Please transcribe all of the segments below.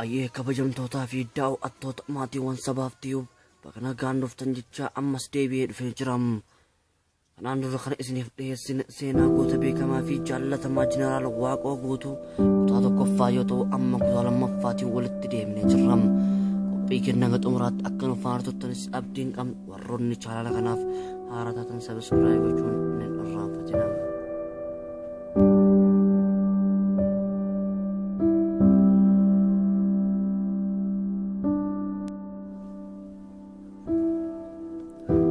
Ayyee kabajamtootaa fi daawwattoota maatiiwwan sabaaf tiyuub bakka nagaan dhuftan jecha ammas deebi'ee dhufee jira. Kanaan dura kana isiniif dhiyeessine seenaa goota beekamaa fi jaallatamaa Jeneraal Waaqoo Guutuu kutaa tokkoffaa yoo ta'u amma kutaa lammaffaatiin walitti deebinee jirra. Qophii keenya hanga xumuraatti akka nu faana turtanis abdiin qabna warroonni chaanala kanaaf haaraa taatan sabiskiraayib gochuun hin irraanfatina.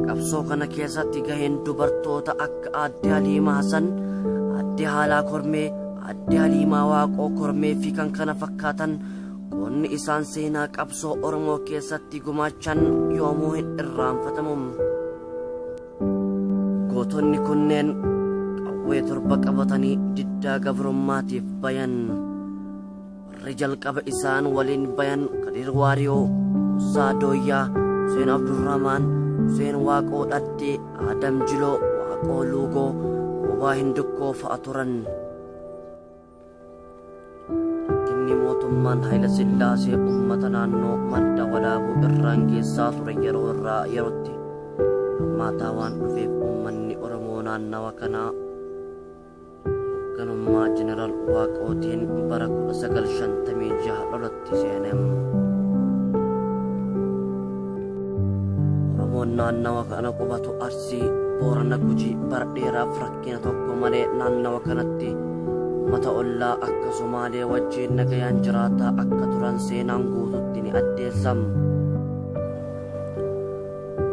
Qabsoo kana keessatti gaheen dubartoota akka Aadde Haliimaa Hasan, Aadde Haalaa Kormee, Aadde Haliimaa Waaqoo Kormee fi kan kana fakkaatan qoonni isaan seenaa qabsoo Oromoo keessatti gumaachan yoomuu hin irraanfatamu. Gootonni kunneen qawwee torba qabatanii diddaa gabrummaatiif bayan. Warri jalqaba isaan waliin bayan Kadir Waariyoo, Musaa Dooyyaa, Huseen Abdurrahmaan, Huseen Waaqoo Dhaddee, Adam Jiloo, Waaqoo Luugoo, Roobaa Hindukkoo fa'a turan. Rakkinni mootummaan Hayila Sillaasee uummata naannoo madda walaabuu irraan geessaa ture yeroo irraa yerootti hammaataa waan dhufeef uummanni Oromoo naannawa kanaa hoogganummaa Jeneraal Waaqootiin bara 1956 lolatti seene. Oromoon naannawa kana qubatu Arsii, Boorana Gujii bara dheeraaf rakkina tokko malee naannawa kanatti uummata ollaa akka Somaalee wajjin nagayaan jiraataa akka turan seenaan guututti ni addeessam.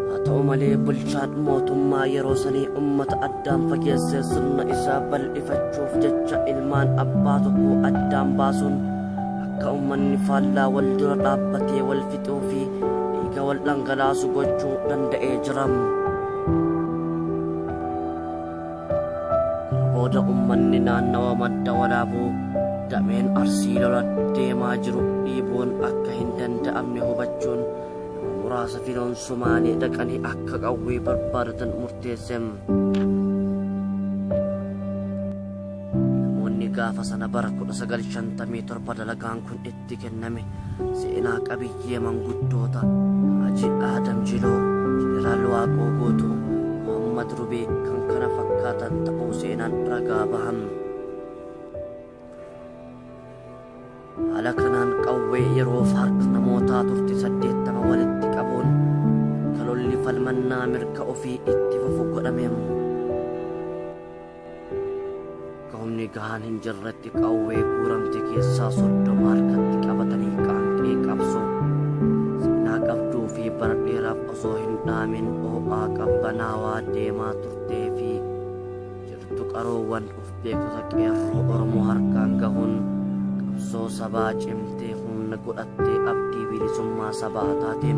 Haa ta'u malee bulchaan mootummaa yeroo sanii uummata addaan fageessee sirna isaa bal'ifachuuf jecha ilmaan abbaa tokko addaan baasuun akka uummanni faallaa wal dura dhaabbatee wal fixuu fi dhiiga wal dhangalaasu gochuu danda'ee jira. Booda uummanni naannawa madda walaabuu dameen arsii lola deemaa jiru dhiibuun akka hin danda'amne hubachuun nama muraasa filoon Sumaalee dhaqanii akka qawwee barbaadatan murteesse. Namoonni gaafa sana bara 1957 dalagaan kun itti kenname seenaa qabiyyee manguddoota Haji Adam Jiloo, Jeneraal Waaqoo Guutuu, Muhammad Rubee kan kana fakkaatan ta'uu seenaan ragaa bahan. Haala kanaan qawwee yeroof harka namootaa turte 80 walitti qabuun akka lolli falmannaa mirga ofii itti fufu godhame. Akka humni gahaan hin jirretti qawwee guuramte keessaa 30 harkatti qabatanii qaanqee qabsoo seenaa qabduu fi bara dheeraaf osoo hin dhaamin oo'aa qabbanaawaa deemaa turtee fi jirtu qaroowwan of beektota qeerroo Oromoo harkaan gahuun qabsoo sabaa cimtee humna godhattee abdii bilisummaa sabaa taate.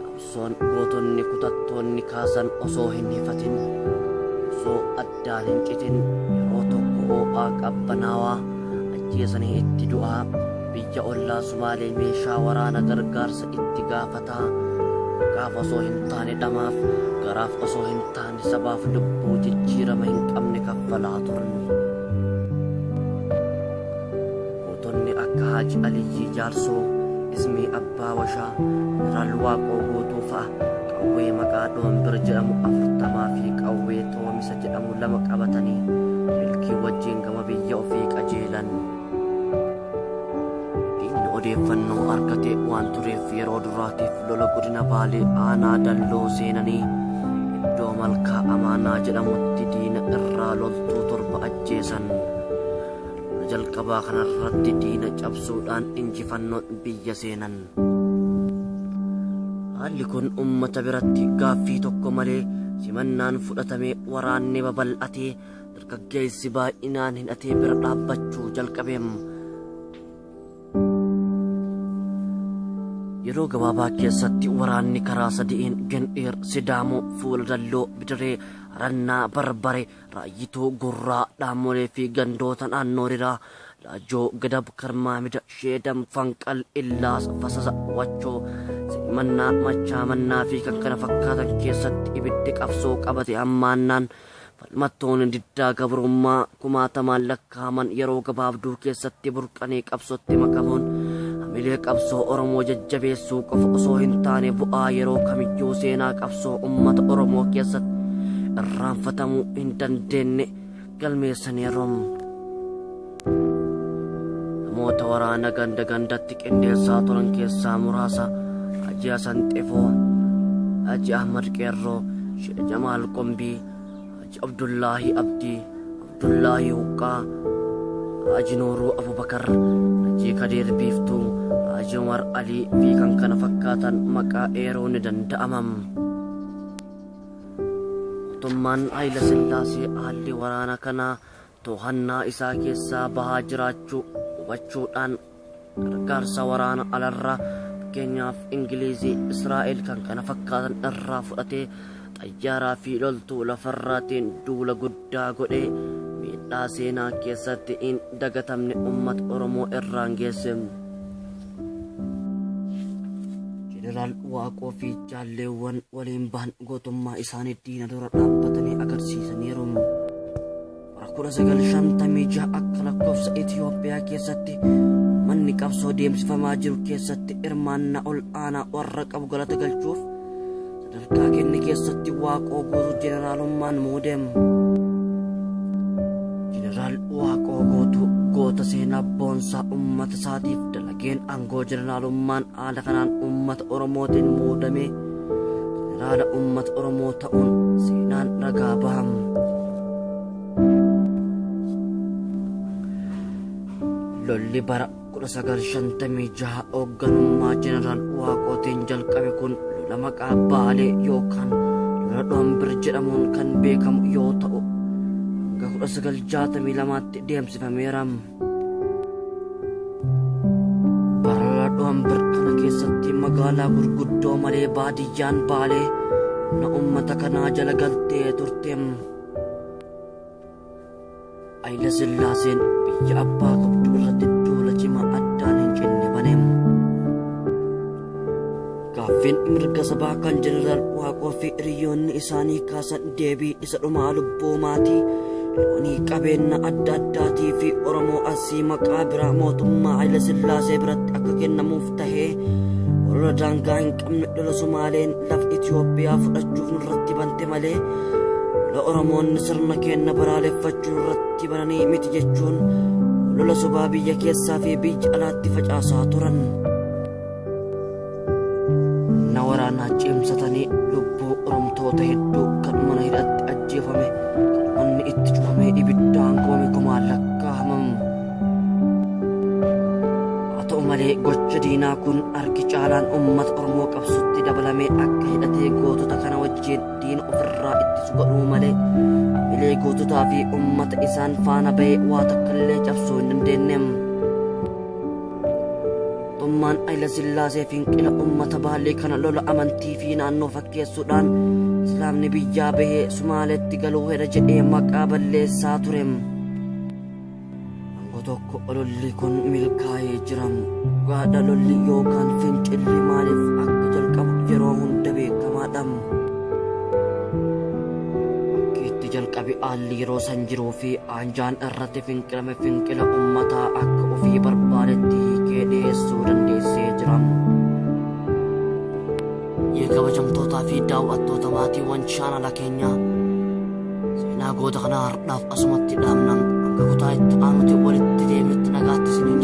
Qabsoon gootonni kutattoonni kaasan osoo hin hifatin, osoo addaan hin citin yeroo tokko oo'aa qabbanaawaa ajjeesanii itti du'aa biyya ollaa Sumaalee meeshaa waraana gargaarsa itti gaafataa maqaaf osoo hin taane dhamaaf garaaf osoo hin taane sabaaf lubbuu jijjiirama hin qabne kaffalaa turan. Gootonni akka Haaji Aliyyii Jaarsoo, Ismii Abbaa Washaa, Jeneraal Waaqoo Guutuu fa'a qawwee maqaa Dhoombir jedhamu 40 fi qawwee Toomisa jedhamu 2 qabatanii milkii wajjin gama biyya ofii qajeelan. Diinni odeeffannoo argate waan tureef yeroo duraatiif lola godina Baalee aanaa Dalloo seenanii iddoo Malkaa Amaanaa jedhamutti diina irraa loltuu 7 ajjeesan. Lola jalqabaa kanarratti diina cabsuudhaan injifannoon biyya seenan. Haalli kun uummata biratti gaaffii tokko malee simannaan fudhatamee waraanni babal'atee dargaggeessi baay'inaan hidhatee bira dhaabbachuu jalqabe. Yeroo gabaabaa keessatti waraanni karaa sadi'iin Gindhiir, Sidaamoo, Fuula Dalloo, Bidiree, Rannaa, Barbare, Raayyituu, Gurraa, Dhaamolee fi gandoota naannoo Riraa, Laajoo, Gadab, Karmaamida, Sheedam, Fanqal, Illaas, Fasasa, Wachoo, Simannaa, Machaamannaa fi kan kana fakkaatan keessatti ibiddi qabsoo qabate hammaannaan Falmattoonni diddaa gabrummaa kumaatamaan lakkaa'aman yeroo gabaabduu keessatti burqanii qabsootti makamuun hamilee qabsoo Oromoo jajjabeessuu qofa osoo hin taane bu'aa yeroo kamiyyuu seenaa qabsoo uummata Oromoo keessatti irraanfatamuu hin dandeenye galmeessaniiru. Namoota waraana ganda gandatti qindeessaa turan keessaa muraasa Haji Hasan Xifoo, Haji Ahmad Qeerroo, Sheekh Jamaal Qombii, Haji Abdullaahi Abdii, Abdullaahi Huqqaa, Haji Nuuruu Abubakar, Haji Kadir Biiftuu, Haji Umar Alii fi kan kana fakkaatan maqaa eeruu ni danda'amam. Mootummaan Hayila Sillaasee haalli waraana kanaa to'annaa isaa keessaa bahaa jiraachuu hubachuudhaan gargaarsa waraana alarraa fakkeenyaaf Ingilizii, Israa'el kan kana fakkaatan irraa fudhatee xayyaaraa fi loltuu lafarraatiin duula guddaa godhee miidhaa seenaa keessatti hin dagatamne uummata Oromoo irraan geesse. Jeneraal Waaqoo fi jaalleewwan waliin bahan gootummaa isaanii diina dura dhaabbatanii agarsiisaniiru. Bara 1956 akka lakkoofsa Itoophiyaa keessatti manni qabsoo deemsifamaa jiru keessatti hirmaannaa ol aanaa warra qabu galata galchuuf sadarkaa kenne keessatti Waaqoo Guutuu jeneraalummaan muude. Jeneraal Waaqoo Guutuu goota seenaa boonsaa uummata isaatiif dalageen aangoo jeneraalummaan haala kanaan uummata Oromootiin muudamee jeneraala uummata Oromoo ta'uun seenaan ragaa baham. Lolli bara 1956 hoogganummaa jeneraal Waaqootiin jalqabe kun lola maqaa Baalee yookaan lola Dhombir jedhamuun kan beekamu yoo ta'u hanga 1962tti deemsifameera. Bara lola Dhombir kana keessatti magaalaa gurguddoo malee baadiyyaan Baalee humna uummata kanaa jala galtee turte. Hayila Sillaaseen biyya abbaa qabdu irratti duula cimaa addaan hin cinne bane. Gaaffiin mirga sabaa kan jeneraal Waaqoo fi hiriyoonni isaanii kaasan deebii isa dhumaa lubbuu maatii loonii qabeenya adda addaatii fi Oromoo Arsii maqaa biraa mootummaa Hayila Sillaasee biratti akka kennamuuf tahee lola daangaa hin qabne lola Sumaaleen lafa Itoophiyaa fudhachuuf nurratti bante malee lola Oromoonni sirna keenya balaaleffachuu irratti bananii miti jechuun lola sobaa biyya keessaa fi biyya alaatti facaasaa turan. Na waraanaa cimsatanii lubbuu Oromtoota hedduu kan mana hidhatti ajjeefame kan manni itti cufamee ibiddaan gubame kumaan lakkaa'amamu. Haa ta'u malee gocha diinaa kun harki caalaan uummata Oromoo qabsutti dabalamee akka hidhatee gootota kana wajjin diina ofirraa ittisu godhuu malee hamilee goototaa fi uummata isaan faana bahee waa takka illee cabsuu hin dandeenye. Mootummaan Hayila Sillaasee fincila uummata Baalee kana lola amantii fi naannoo fakkeessuudhaan Islaamni biyyaa bahee Sumaaleetti galuu heda jedhee maqaa balleessaa ture. Hanga tokko ololli kun milkaa'ee jira. Dhugaadha lolli yookaan fincilli maaliif akka jalqabu yeroo hunda beekamaadha. Akki itti jalqabe haalli yeroo san jiruu fi anjaan irratti finqilame finqila uummataa akka ofii barbaadetti hiikee dhiyeessuu dandeessee jira. Kabajamtootaa fi daawwattoota maatiiwwan chaanala keenyaa seenaa goota kanaa har'aaf asumatti dhaabna. Hanga kutaa itti aanutti walitti deemnutti nagaatti isiniin